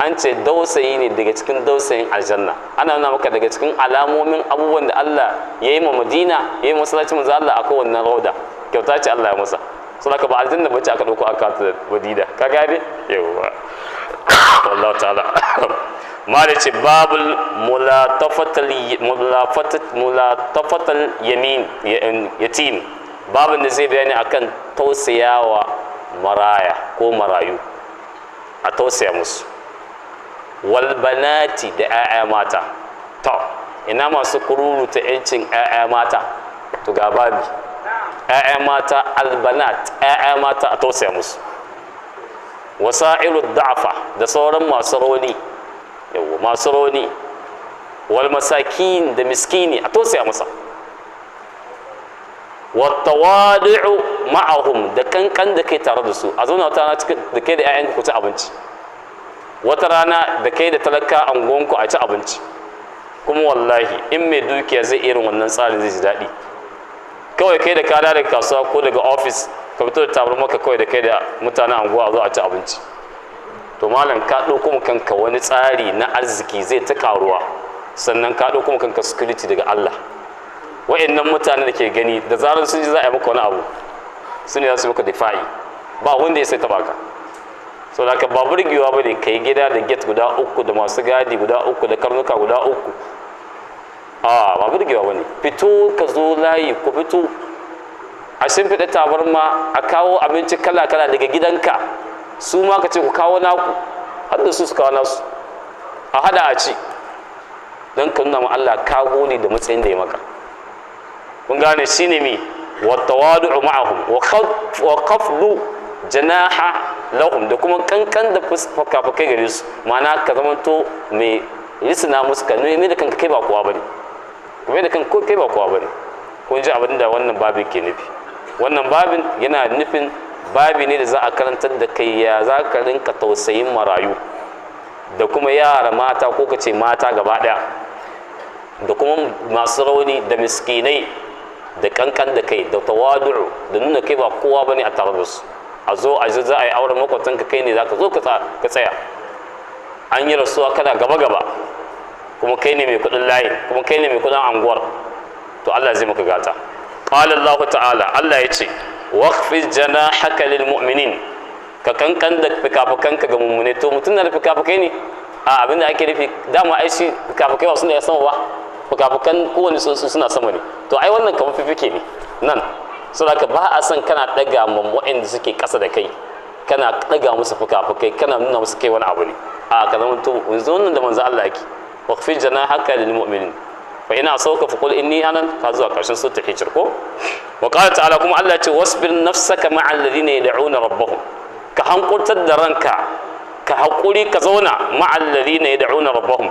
an ce dausayi ne daga cikin dausayin aljanna. Ana nuna maka daga cikin alamomin abubuwan da Allah ya yi ma Madina, ya yi masallacin manzo Allah, akwai wannan rauda, kyauta ce Allah ya masa. Saboda ba aljanna ba ce aka dauko aka ta Madina, ka gane? Yawwa, wallahu ta'ala. Mala ce babul mulatafatal yamin yatim, babin da zai bayani akan tausayawa maraya ko marayu, a tausaya musu, wal banati, da 'ya'ya mata. To ina masu kururuta 'yancin 'ya'ya mata? To ga babi 'ya'ya mata, albanat, 'ya'ya mata a tausaya musu, wasa'iru da'afa, da sauran masu rauni, yawwa, masu rauni, wal masakin, da miskini, a tausaya masa, wattawadi'u ma'ahum, da kankan da kai tare da su. A zauna wata rana cikin da kai da 'ya'yanku ku ci abinci, wata rana da kai da talaka angonku a ci abinci. Kuma wallahi in mai dukiya zai irin wannan tsarin zai ji daɗi. Kawai kai da kada daga kasuwa ko daga ofis, ka fito da tabar maka kawai, da kai da mutanen anguwa a zo a ci abinci. To malam, ka ɗauko mu kanka wani tsari na arziki zai ta karuwa, sannan ka ɗauko mu kanka security daga Allah. Wa'annan mutanen da ke gani, da zarar sun ji za a yi maka wani abu, su ne za su maka difa'i, ba wanda ya sai taɓa ka. So da ka ba burgewa ba ne kai gida da gate guda uku, da masu gadi guda uku, da karnuka guda uku. A ba burgewa ba ne. Fito ka zo layi, ku fito a shimfiɗa tabarma, a kawo abinci kala-kala daga gidanka, su ma ka ce ku kawo naku, har da su su kawo nasu, a hada a ci, don ka nuna ma Allah ka gode da matsayin da ya maka. Kun gane? Shine mi wa tawadu'u ma'ahum wa khafdu janaha lahum, da kuma kankan da fuka-fukai gare su, ma'ana ka zamanto mai risina musu, ka nemi da kanka kai ba kowa bane, kuma da kanka kai ba kowa bane. Kun ji abin da wannan babin ke nufi. Wannan babin yana nufin babi ne da za a karantar da kai ya za ka rinka tausayin marayu da kuma yara mata, ko ka ce mata gaba ɗaya, da kuma masu rauni da miskinai, da kankan da kai da tawadu'u da nuna kai ba kowa bane a tare da su. A zo a za a yi auren makwatanka, kai ne za ka zo ka tsaya. An yi rasuwa, kana gaba gaba, kuma kai ne mai kudin layi, kuma kai ne mai kudin anguwar. To Allah zai maka gata. Qala Allah ta'ala, Allah ya ce: waqfiz janahaka lil mu'minin, ka kankan da fikafikanka ga mummune. To mutum na da fikafikai ne? A abinda ake nufi, dama ai shi fikafikai ba suna sama ba, fikafikan kowane tsuntsu suna sama ne. To ai wannan kamar fifike ne nan. Saboda ba a son kana daga ma waɗanda suke ƙasa da kai, kana daga musu fikafikai, kana nuna musu kai wani abu ne. A ka zama to yanzu wannan da manzo Allah yake: waqfi janahaka lil mu'minin fa ina sauka fa qul inni ana, ka zuwa karshen suratul Hijr ko. Wa qala ta'ala, kuma Allah ya ce: wasbir nafsaka ma'a alladhina yad'una rabbahum, ka hankurtar da ranka, ka haƙuri, ka zauna, ma'a alladhina yad'una rabbahum,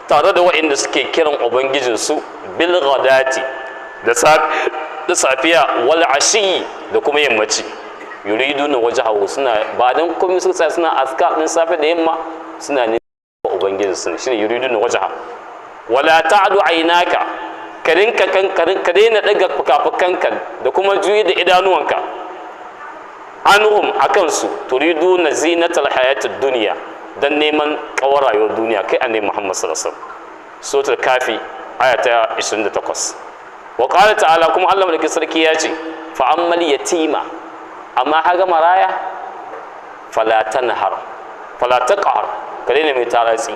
tare da waɗanda suke kiran ubangijinsu, bil ghadati, da safiya, wal ashi, da kuma yammaci, yuriduna wajhahu, suna ba dan komai suka tsaya suna azkar din safe da yamma, suna ne ubangijinsu ne, shine yuriduna wajha. Wala ta'du aynaka, ka rinka ka daina daga fukafukanka da kuma juyi da idanuwanka, anhum, akan su, turiduna zinatal hayatid dunya, dan neman kawar rayuwar duniya, kai annabi Muhammad sallallahu alaihi wasallam. Suratul Kafi, aya ta 28. Wa qala ta'ala, kuma Allah mulkin sarki ya ce: fa ammal yatima, amma haga maraya, fala tanhar, fala taqhar, ka daina mai taratsi.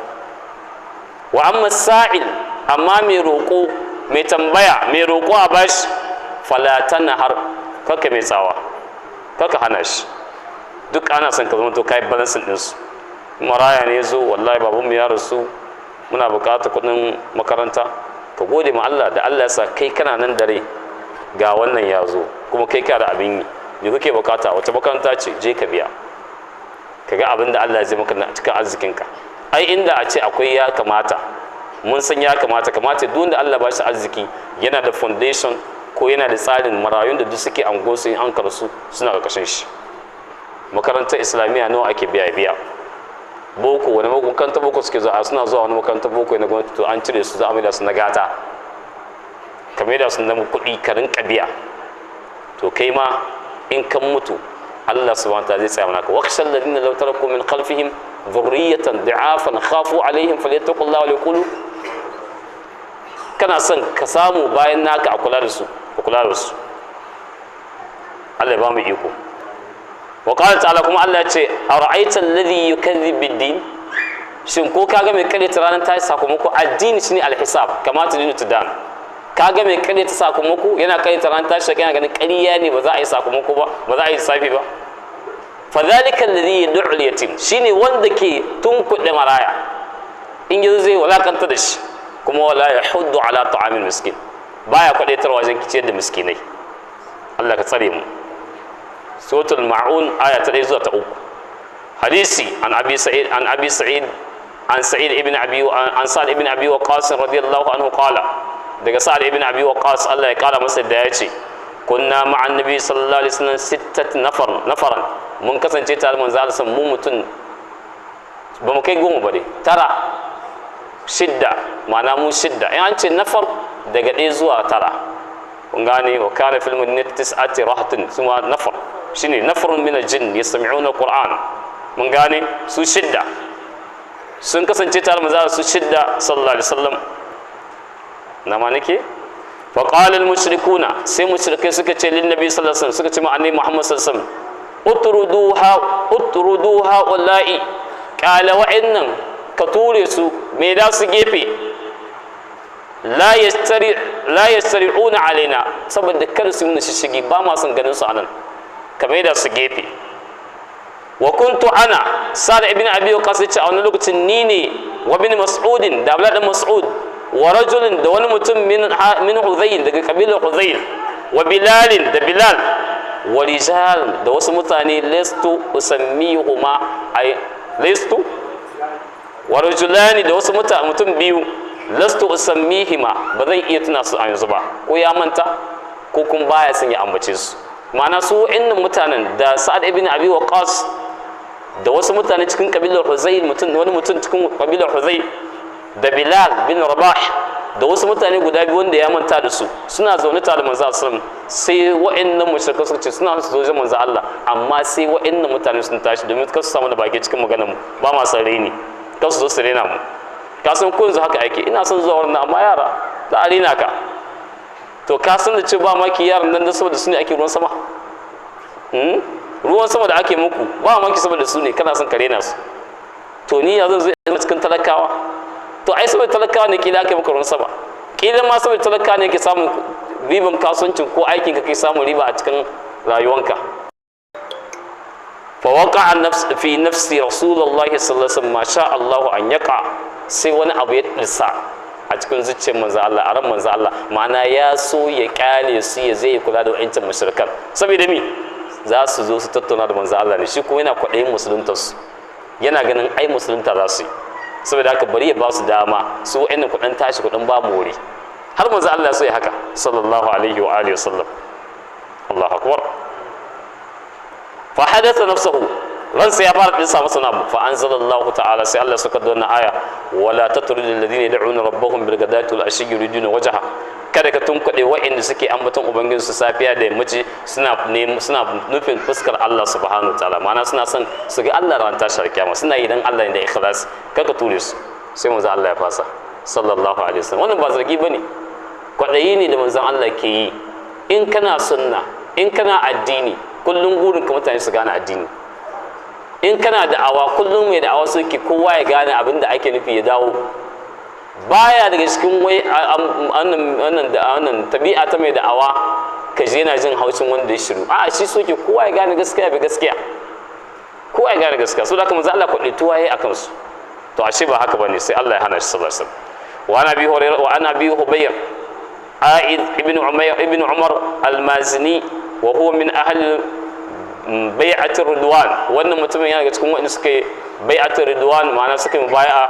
Wa amma sa'il, amma mai roƙo, mai tambaya, mai roƙo a bashi, fala tanhar, kaka mai tsawa, kaka hana shi. Duk ana son ka zama to kai balancing din su. Maraya ne zo: wallahi babanmu ya rasu, muna buƙatar kuɗin makaranta. Ka gode ma Allah da Allah ya sa kai kana nan da rai, ga wannan ya zo, kuma kai ka da abin yi. Me kuke bukata? Wata makaranta ce? Je ka biya, ka ga abin da Allah zai maka na cikin arzikinka. Ai inda a ce akwai, ya kamata, mun san ya kamata, kamata duk wanda Allah ba shi arziki yana da foundation ko yana da tsarin marayun da duk suke ango su, in an karsu suna ƙarƙashin shi. Makarantar islamiyya nawa ake biya? Biya. Boko, wani makarantar boko suke zuwa? Suna zuwa wani makarantar boko na gwamnati. To an cire su, za a maida su na gata, ka maida su na kuɗi, ka rinka biya. To kai ma in kan mutu, Allah subhanahu wa ta'ala zai tsaya mana ka. Waqshal ladina law taraku min khalfihim dhurriyatan du'afan khafu alaihim falyattaqullaha wa yaqulu. Kana son ka samu bayan naka a kula da su, a kula da su. Allah ya ba mu iko. Wa qala ta'ala, kuma Allah ya ce: ara'aita alladhi yukadhib bid-din, shin ko kaga mai karyata ranar tashi sakamako? Addini shine alhisab, kama tudinu tudan. Kaga mai karyata sakamako, yana karyata ranar tashi, yana ganin ƙarya ne, ba za a yi sakamako ba, ba za a yi lissafi ba. Fa dhalika alladhi yad'u al-yatim, shine wanda ke tunkuɗe maraya, in yanzu zai walakanta da shi, kuma wala yahuddu ala ta'amil miskin, baya kwadaitarwa wajen ciyar da miskinai. Allah ka tsare mu. Suratul Ma'un, aya ta 1 zuwa ta 3. Hadisi an Abi Sa'id an Sa'id ibn Abi an Sa'd ibn Abi Waqqas radiyallahu anhu qala, daga Sa'd ibn Abi Waqqas, Allah ya kara masa da, ya ce: kunna ma'an nabi sallallahu alaihi wasallam sittat nafar nafaran, mun kasance tare manzo Allah, mu mutum ba mu kai 10 ba dai, tara, shidda, ma'ana mu shidda. In an ce nafar, daga 1 zuwa 9, kun gane. Wa kana fil madinati tis'ati rahatin, suma nafar, shine nafarun min al-jinn yastami'una al-Qur'an. Mun gane, su shidda sun kasance tare manzo, su shidda, sallallahu alaihi wasallam. Na ma nake? Fa qala al-mushrikuna, sai mushrikai suka ce, lin nabi sallallahu alaihi wasallam, suka ce ma annabi Muhammad sallallahu alaihi wasallam: utruduha, utruduha wallahi, qala wa'annan, ka ture su, me da su gefe, la yastari'una alaina, saboda kada su yi shishigi, ba ma son ganin su anan, ka mai da su gefe. Wa kuntu ana, Sa'ad ibn Abi Waqqas yace, a wani lokacin ni ne, wa ibn Mas'ud, da Abdullah dan Mas'ud, wa rajulin, da wani mutum, min Hudhayl, daga kabilar Hudhayl, wa Bilal, da Bilal, wa rijal, da wasu mutane, lastu usammihuma, ay lastu, wa rajulani, da wasu mutum biyu, lastu usammihima, ba zan iya tuna su a yanzu ba. Ko ya manta, ko kuma baya son ya ambace su. Ma'ana su wa'annan mutanen, da Sa'ad ibn Abi Waqqas, da wasu mutane cikin kabilar Huzayl, mutum, wani mutum cikin kabilar Huzayl, da Bilal bin Rabah, da wasu mutane guda biyu wanda ya manta da su suna zaune tare da manzo sallam. Sai wa'annan mushrikai suka ce suna su zo wajen manzo Allah, amma sai wa'annan mutane sun tashi domin kar su samu da baki cikin maganar mu, ba ma san raini, kar su zo su rena mu. Ka san ko yanzu haka ake, ina son zuwa wannan amma yara za a rena ka. To ka san da ce ba maki yaran nan da saboda su ne ake ruwan sama, ruwan sama da ake muku ba maki saboda su ne, kana son ka rena su. To ni ya zan zo ina cikin talakawa? To ai saboda talakawa ne kila ake maka ruwan sama, kila ma saboda talakawa ne ke samun riban kasuwancin ko aikin ka ke samun riba a cikin rayuwanka. Fa waqa'a fi nafsi rasulullahi sallallahu alaihi wasallam ma sha Allah an yaqa, sai wani abu ya dirsa a cikin zuciyar manzo Allah, a ran manzo Allah, ma'ana ya so ya kyale su ya zai kula da wa'ancan mushrikan, saboda mi za su zo su tattauna da manzo Allah ne, shi kuma yana kwaɗayin musuluntar su, yana ganin ai musulunta za su yi, saboda haka bari ya ba su dama su wa'annan kuɗin tashi kuɗin ba mu wuri. Har manzo Allah so ya haka sallallahu alaihi wa alihi wasallam. Allahu akbar. Fa hadatha nafsuhu, ransa ya fara dinsa masa nabu. Fa anzalallahu ta'ala, sai Allah suka da wannan aya, wala tatrudul ladina yad'una rabbahum bil ghadati wal ashi yuriduna wajha. Kada ka tunkuɗe wa'inda suke ambaton ubangiji su safiya da yammaci suna nufin fuskar Allah subhanahu ta'ala, ma'ana suna son su ga Allah ran tashar kiyama, suna yi dan Allah ne da ikhlas, kada ka ture su. Sai manzo Allah ya fasa sallallahu alaihi wasallam. Wannan ba zargi bane, kwaɗayi ne da manzon Allah ke yi. In kana sunna, in kana addini, kullum gurin ka mutane su gane addini. In kana da'awa, kullum mai da'awa suke kowa ya gane abin da ake nufi ya dawo. Baya daga cikin wai wannan tabi'a ta mai da'awa ka je yana jin haushin wanda ya shiru. A'a, shi soke kowa ya gane gaskiya bi gaskiya, kowa ya gane gaskiya. So da haka manzo Allah kwaɗaituwa yayi akan su. To ashe ba haka bane, sai Allah ya hana shi sallallahu alaihi wasallam. Wa ana bi Hurairah wa ana bi Hubayr A'id ibn Umayr ibn Umar al-Mazini wa huwa min ahli bai'atir Ridwan. Wannan mutumin yana daga cikin waɗanda suka yi bai'atir Ridwan, ma'ana suka yi mubaya'a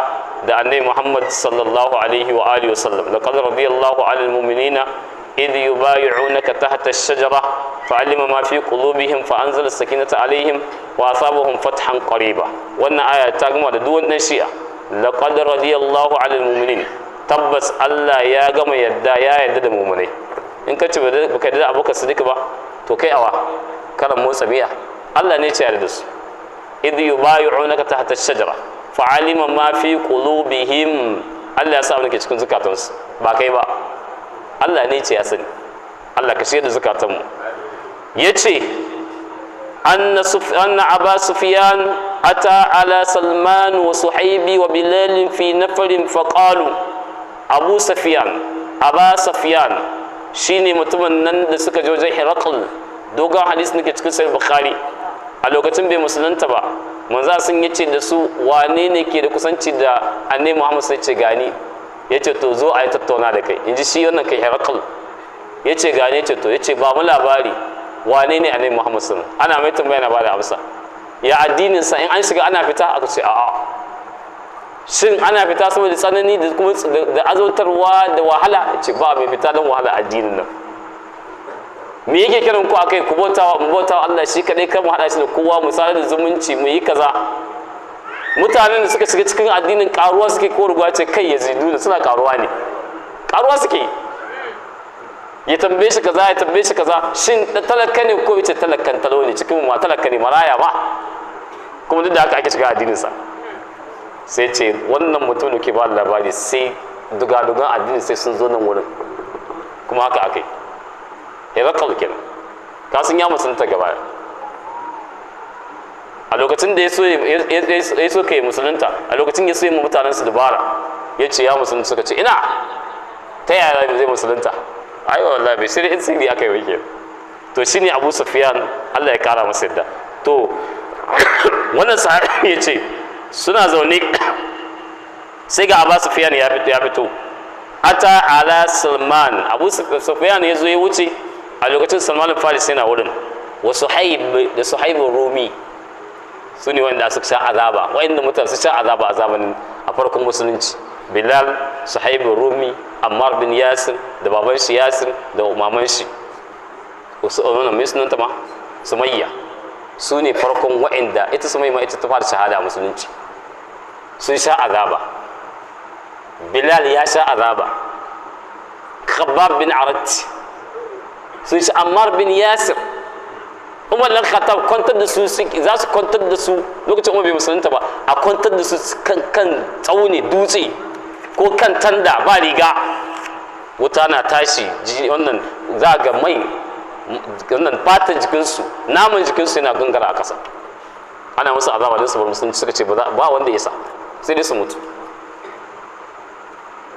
da Annabi Muhammad sallallahu alaihi wa alihi wasallam. Laqad radiyallahu 'anil mu'minina idh yubay'unaka tahta ash-shajara fa'alima ma fi qulubihim fa anzala as-sakinata 'alayhim wa asabahum fathan qariba. Wannan aya ta gama da duk wannan shi'a. Laqad radiyallahu 'anil mu'minin, tabbas Allah ya gama yadda, ya yadda da mu'minai. In ka ce baka yadda da Abubakar Siddiq ba, to kai awa karan motsa miya, Allah ne ce yarda da su. Idh yubay'unaka tahta ash-shajara fa'alima ma fi qulubihim, Allah ya sa abin da ke cikin zukatansu, ba kai ba, Allah ne ce ya sani. Allah ka shirya da zukatanmu. Yace anna Aba Sufyan ata ala Salman wa Suhaibi wa Bilal fi nafarin faqalu. Abu Sufyan, Aba Sufyan shine mutumin nan da suka je wajen Hiraql. Dogon hadisi nake cikin Sahih Bukhari. A lokacin bai musulunta ba, manzo sun yace da su wane ne ke da kusanci da Annabi Muhammad? Sai ce gani. Yace to zo a yi tattauna da kai, inji shi wannan kai Hiraql. Yace gani, yace to, yace ba mu labari wane ne Annabi Muhammad sallallahu alaihi wasallam. Ana mai tambaya na bada amsa. Ya addinin sa, in an shiga ana fita? Aka ce a'a. Shin ana fita saboda tsanani da kuma da azautarwa da wahala? Yace ba mai fita don wahala addinin nan. Me yake kiran ku akai? Ku bautawa, mu bautawa Allah shi kadai, kar mu hada shi da kowa, mu sadar da zumunci, mu yi kaza. Mutanen da suka shiga cikin addinin karuwa suke ko ruwa ce kai yaziduna suna karuwa ne, karuwa suke. Ya tambaye shi kaza, ya tambaye shi kaza, shin talaka ne ko yace talakan talo ne, cikin ma talaka ne maraya ba, kuma duk da haka ake shiga addinin sa. Sai ce wannan mutum da ke ba labari sai duga-dugan addinin sai sun zo nan wurin, kuma haka akai. Herakl kenan, ka sun ya musulunta gaba. A lokacin da ya so kai musulunta, a lokacin ya so yi mutanen su dubara, ya ce ya musulunta, suka ce ina, ta yaya zai musulunta? Ai wallahi bai shirya in sirri aka yi wake. To shine Abu Sufyan, Allah ya kara masa yadda. To wannan sahabi ya ce suna zaune sai ga Abu Sufyan ya fito, ata ala Salman. Abu Sufyan ya zo ya wuce. A lokacin Salman al-Farisi yana wurin, wa Suhaib da Suhaib Rumi, su ne wanda suka sha azaba, wa'inda mutane su sha azaba a zamanin a farkon musulunci. Bilal, Suhaib Rumi, Ammar bin Yasir da baban shi Yasir da maman shi wasu wannan mai sunanta ma Sumayya, su ne farkon wa'inda ita Sumayya ma ita ta fara shahada a musulunci. Sun sha azaba, Bilal ya sha azaba, Khabbab bin Arat, sun shi Ammar bin Yasir. Umar dan Khattab kwantar da su, za su kwantar da su lokacin Umar bai musulunta ba, a kwantar da su kan tsauni dutse ko kan tanda ba riga, wuta na tashi, wannan za ga mai wannan fatan jikinsu, naman jikinsu yana gangara a ƙasa. Ana musu azaba don su bar musulunci, suka ce ba wanda ya sa, sai dai su mutu.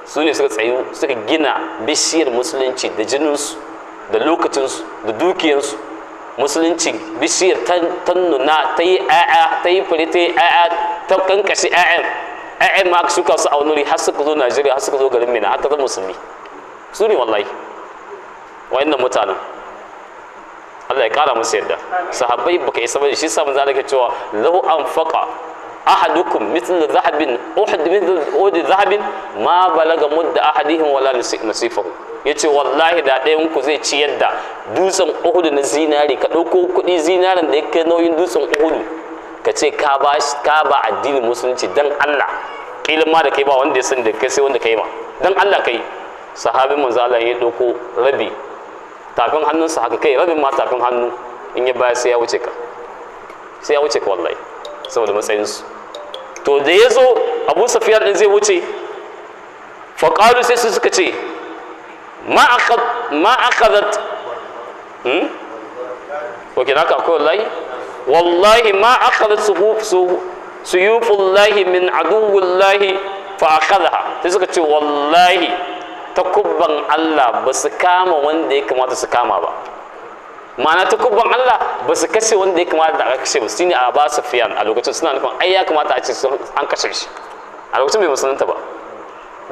Su ne suka tsayu suka gina bishiyar musulunci da jininsu da lokacinsu da dukiyansu. Musulunci bishiyar ta nuna, ta yi 'ya'ya, ta yi fure, ta yi 'ya'ya, ta kankashe 'ya'yan, 'ya'yan ma aka shuka su a wani wuri har suka zo Najeriya, har suka zo garin Mina, aka zama musulmi. Su ne wallahi wa'annan mutanen, Allah ya kara musu yadda. Sahabbai baka isa bane. Shi sa manzo Allah ke cewa law anfaqa ahadukum mithla dhahabin uhud, mithla uhud dhahabin, ma balaga mudda ahadihim wala nasifahu. Yace wallahi da ɗayan ku zai ciyar da dutsen Uhud na zinari, ka ɗauko kuɗi zinaren da ya kai nauyin dutsen Uhud, ka ce ka ba ka ba addinin musulunci dan Allah, kila ma da kai ba wanda ya sani da kai sai wanda kai ma dan Allah kai. Sahabin manzo Allah ya ɗauko rabi tafin hannunsa haka, kai rabin ma tafin hannu in ya baya sai ya wuce ka, sai ya wuce ka wallahi, saboda matsayinsu. To da ya zo Abu Safiyan din zai wuce, faƙalu, sai su suka ce ma akhadhat ok naka akwai wallahi wallahi ma akhadhat suyufullahi min aduwullahi fa akhadha. Sai suka ce wallahi takubban Allah ba su kama wanda ya kamata su kama ba, ma'ana takubban Allah ba su kashe wanda ya kamata da aka kashe ba, shine Abu Sufyan. A lokacin suna nufin ai ya kamata a ce an kashe shi, a lokacin bai musulunta ba,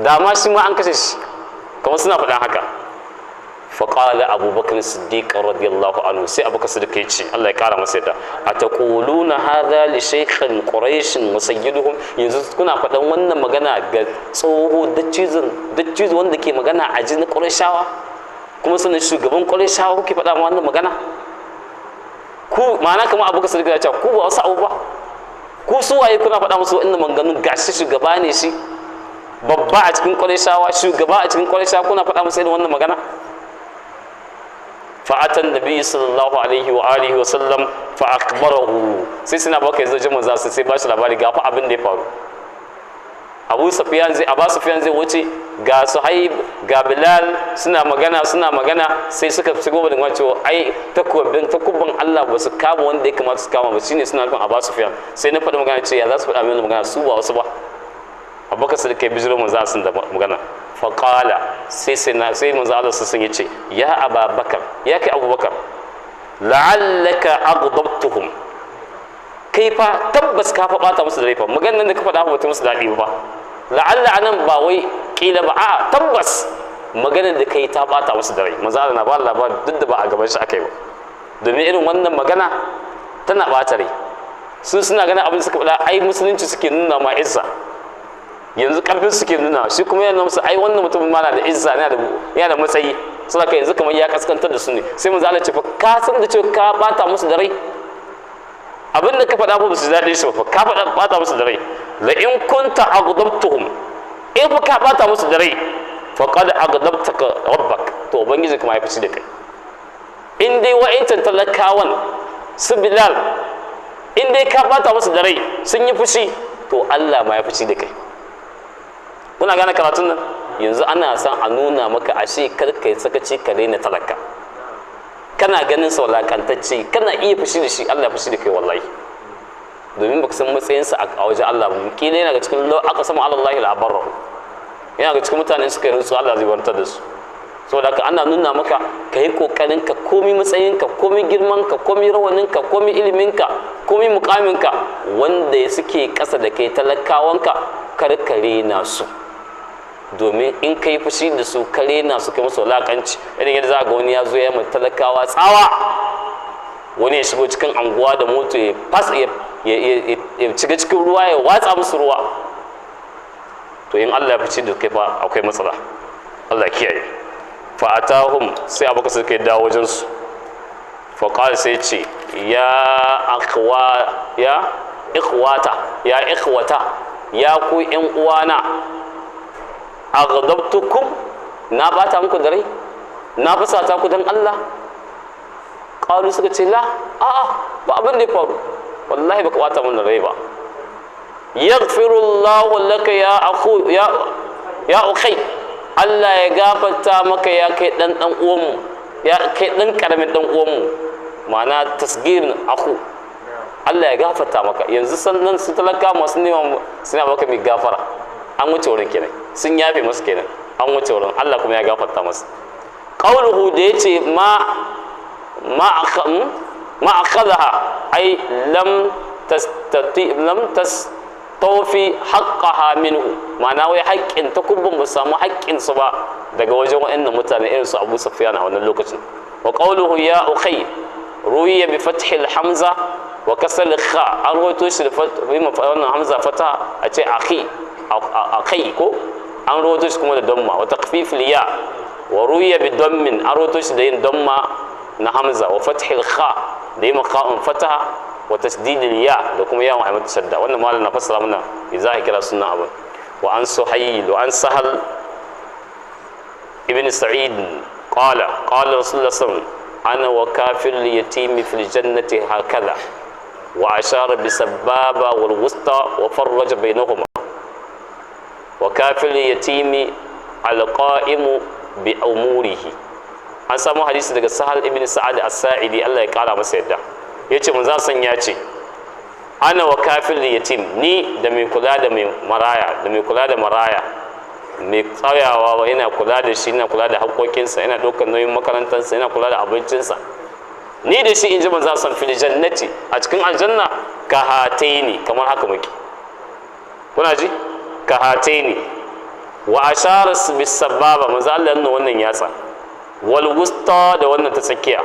da ma shi ma an kashe shi, kamar suna faɗan haka. Faƙala Abubakar Siddiq radiyallahu anhu, sai Abubakar Siddiq ya ce, Allah ya ƙara masa yadda, a taquluna hadha li shaykhin quraish wa sayyiduhum? Yanzu kuna faɗan wannan magana ga tsoho dattijin dattijo wanda ke magana a jin Qurayshawa, kuma sanin shugaban Qurayshawa kuke faɗa ma wannan magana ku? Ma'ana kamar Abubakar Siddiq ya ce ku ba wasu abu ba, ku su waye kuna faɗa musu wannan maganganun? Gashi shugaba ne shi, babba a cikin Qurayshawa, shugaba a cikin Qurayshawa, kuna faɗa musu irin wannan magana? Fa'atan nabi sallallahu alaihi wa alihi wa sallam fa akhbarahu. Sai suna baka yanzu jin manzo, sai ba shi labari ga fa abin da ya faru. Abu Sufyan zai Abu Sufyan zai wuce, ga Suhaib ga Bilal suna magana, suna magana, sai suka ci gaba da magana cewa ai takubban Allah ba su kama wanda ya kamata su kama ba, shine suna nufin Abu Sufyan. Sai na faɗi magana ce ya za su faɗa mai magana, su ba wasu ba. Abubakar Siddiq ya bijiro manzo sun da magana. Faƙala, sai sai na sai manzo Allah sun yace, ya Ababakar, ya kai Abubakar, la'allaka aghdabtuhum. Kai fa tabbas ka fa bata musu da rai fa, maganar da ka faɗa ba ta musu daɗi ba. La'alla anan ba wai kila ba, a'a, tabbas maganar da kai ta bata musu da rai. Manzo Allah na ba labari duk da ba a gaban shi akai ba, domin irin wannan magana tana bata rai. Su suna ganin abin da suka faɗa ai musulunci suke nuna ma izza, yanzu karfin suke nuna, shi kuma yana musu ai wannan mutumin ma na da izza, yana da matsayi, saboda yanzu kamar ya kaskantar da su ne. Sai manzo Allah ce fa ka san da cewa ka bata musu da rai, abin da ka faɗa ba su daɗin shi ba fa, ka faɗa bata musu da rai. La in kunta aghdabtuhum, in fa ka bata musu da rai, faqad aghdabtaka rabbak, to ubangiji kuma ya fice da kai. In dai wa'incan talakawan su Bilal, in dai ka bata musu da rai sun yi fushi, to Allah ma ya fushi da kai. Kuna gane karatun nan? Yanzu ana son a nuna maka ashe kar kai sakaci ka daina talaka, kana ganin sa walakantacce, kana iya fushi da shi, Allah ya fushi da kai wallahi, domin baka san matsayinsa a wajen Allah ba. Kila yana ga cikin aka sama Allah la barrahu, yana ga cikin mutane suka yi rantsuwa Allah zai wartar da su. Saboda haka ana nuna maka ka yi kokarin ka, komi matsayinka, komi girmanka, komi rawaninka, komi iliminka, komi mukaminka, wanda suke ƙasa da kai, talakawanka, kar ka rena su, domin in ka yi fushi da su, ka rena su, kai musu wulakanci, irin yadda za ga wani ya zo ya mai talakawa tsawa, wani ya shigo cikin anguwa da moto ya fasa, ya shiga cikin ruwa ya watsa musu ruwa. To in Allah ya fice da kai fa akwai matsala, Allah ya kiyaye. Fa atahum, sai Abubakar suka dawo wajen su. Fa qala, sai ce ya akhwa, ya ikhwata, ya ikhwata, ya ku ƴan uwana, aghdabtukum? Na bata muku da rai, na fusata ku dan Allah? Qalu, suka ce, la, a'a, ba abin da ya faru, wallahi baka bata mana rai ba. Yaghfirullahu laka ya akhu, ya ukhay, Allah ya gafarta maka ya kai dan dan uwanmu, ya kai dan karamin dan uwanmu, ma'ana tasgirin akhu. Allah ya gafarta maka. Yanzu sannan su talaka masu nema suna maka mai gafara, an wuce wurin kenan, sun yafe masu kenan, an wuce wurin, Allah kuma ya gafarta masu. Qauluhu da yace ma akhadha, ay lam tastati, lam tastawfi haqqaha minhu, ma'ana wai haƙƙin takubban ba samu haƙƙin su ba daga wajen waɗannan mutane irin su Abu Sufyan a wannan lokacin. Wa qawluhu ya ukhay, ruwiya bi fathi al-hamza wa kasr kha, an rawaito shi da wannan hamza fata, a ce akhi, akai ko an rawaito shi kuma da damma, wa takhfif ya. Wa ruwiya bi dammin, an rawaito shi da yin damma na hamza, wa fathi kha, da yi maqa'un fataha, wa tasdid ya, da kuma yawon aimata shadda. Wannan malam na fassara mana za a kira sunan abin. Wa an suhayl wa an Sahal ibn Sa'id qala, qala Rasulullah sallallahu alaihi wasallam: ana wa kafil yatimi fil jannati hakaza, wa ashara bi sababa wal wusta wa farraja bainahuma. Wa kafil yatimi alqa'imu bi umurihi. An samu hadisi daga Sahal ibn Sa'ad as-Sa'idi, Allah ya kara masa yadda, yace manzo san ya ce: ana wa kafil yatim, ni da mai kula da mai maraya, da mai kula da maraya, mai tsayawa yana kula da shi, yana kula da haƙoƙinsa, yana ɗaukar nauyin makarantarsa, yana kula da abincinsa, ni da shi, in ji manzo san, fil jannati, a cikin aljanna, ka hataini, kamar haka muke. Kuna ji? Ka hataini, wa ashara bis sababa, manzo Allah nuna wannan yatsa, wal wusta, da wannan ta tsakiya,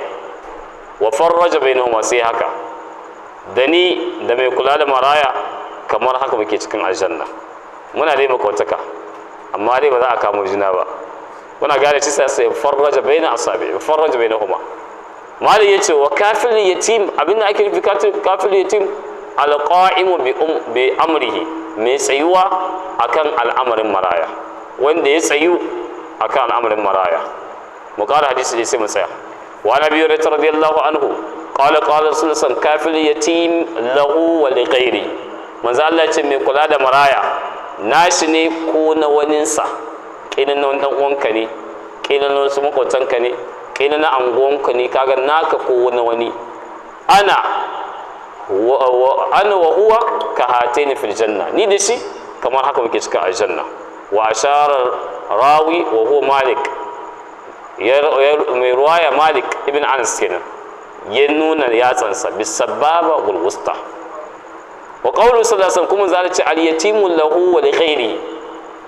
wa farraja bainahuma, sai haka. Da ni da mai kula da maraya kamar haka muke cikin aljanna, muna dai makwataka, amma dai ba za a kamo juna ba. Muna gane shi? Sai farraja baina asabi, farraja bainahuma. Malik yace wa kafil yatim, abinda ake nufi kafil yatim, alqa'imu bi amrihi, mai tsayuwa akan al'amarin maraya, wanda ya tsayu akan al'amarin maraya. Mu ƙara hadisi dai sai mu tsaya. Wa Nabi radiyallahu anhu qala, qala Rasulullah: kafil yatim lahu wa li ghairi. Manzo Allah ce mai kula da maraya nashi ne ko na waninsa, kila na wani dan uwanka ne, kila na wasu makwabtanka ne, kila na anguwanka ne, kaga naka ko na wani. Ana wa huwa ka hataini fil janna, ni da shi kamar haka muke cikin aljanna. Wa ashara rawi wa huwa Malik, mai ruwaya Malik ibn Anas kenan, ya nuna yatsansa bisababa wal wusta. Wa qawlu sallallahu alaihi wasallam, kuma zalika al yatimu lahu wa li ghairi,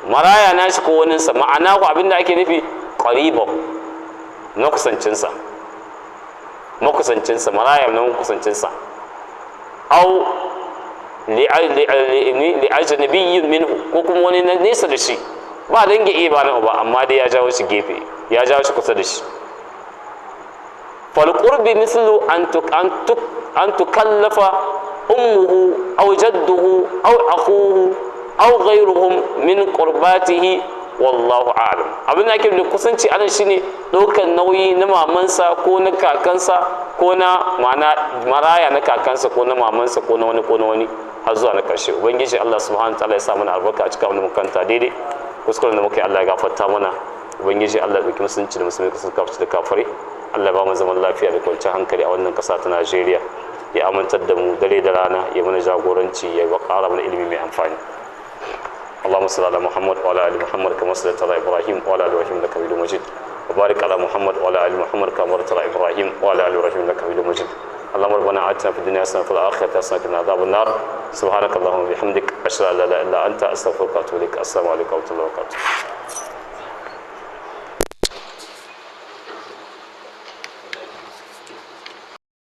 maraya nashi ko waninsa, ma'ana ko abinda ake nufi qaribahu, na kusancinsa, makusancinsa, maraya na makusancinsa, au li ajnabiyyin minhu, ko kuma wani na nesa da shi, ba dangi iya ba na uba, amma dai ya jawo shi gefe, ya jawo shi kusa da shi. Fal qurbi mithlu an tukallafa ummuhu aw jadduhu aw akhuhu aw ghayruhum min qurbatihi, wallahu a'lam. Abin da ake da kusanci anan shine ɗaukar nauyi na mamansa ko na kakansa ko na ma'ana maraya na kakansa ko na mamansa ko na wani ko na wani har zuwa na ƙarshe. Ubangiji Allah subhanahu wa ta'ala ya sa mana albarka a cikin wannan makaranta. Daidai, kuskuren da muka yi, Allah ya gafarta mana. Ubangiji Allah ya ɗauki musulunci da musulmi, kasar kafirci da kafirai. Allah ya ba mu zaman lafiya da kwanciyar hankali a wannan ƙasa ta Najeriya, ya amintar da mu dare da rana, ya mana jagoranci, ya ƙara mana ilimi mai amfani. اللهم صل على محمد وعلى ال محمد كما صليت على ابراهيم وعلى ال ابراهيم انك حميد مجيد، وبارك على محمد وعلى ال محمد كما باركت على ابراهيم وعلى ال ابراهيم انك حميد مجيد. اللهم ربنا اتنا في الدنيا حسنه وفي الاخره حسنه وقنا عذاب النار. سبحانك اللهم وبحمدك، اشهد ان لا اله الا انت، استغفرك واتوب اليك. السلام عليكم ورحمه الله وبركاته.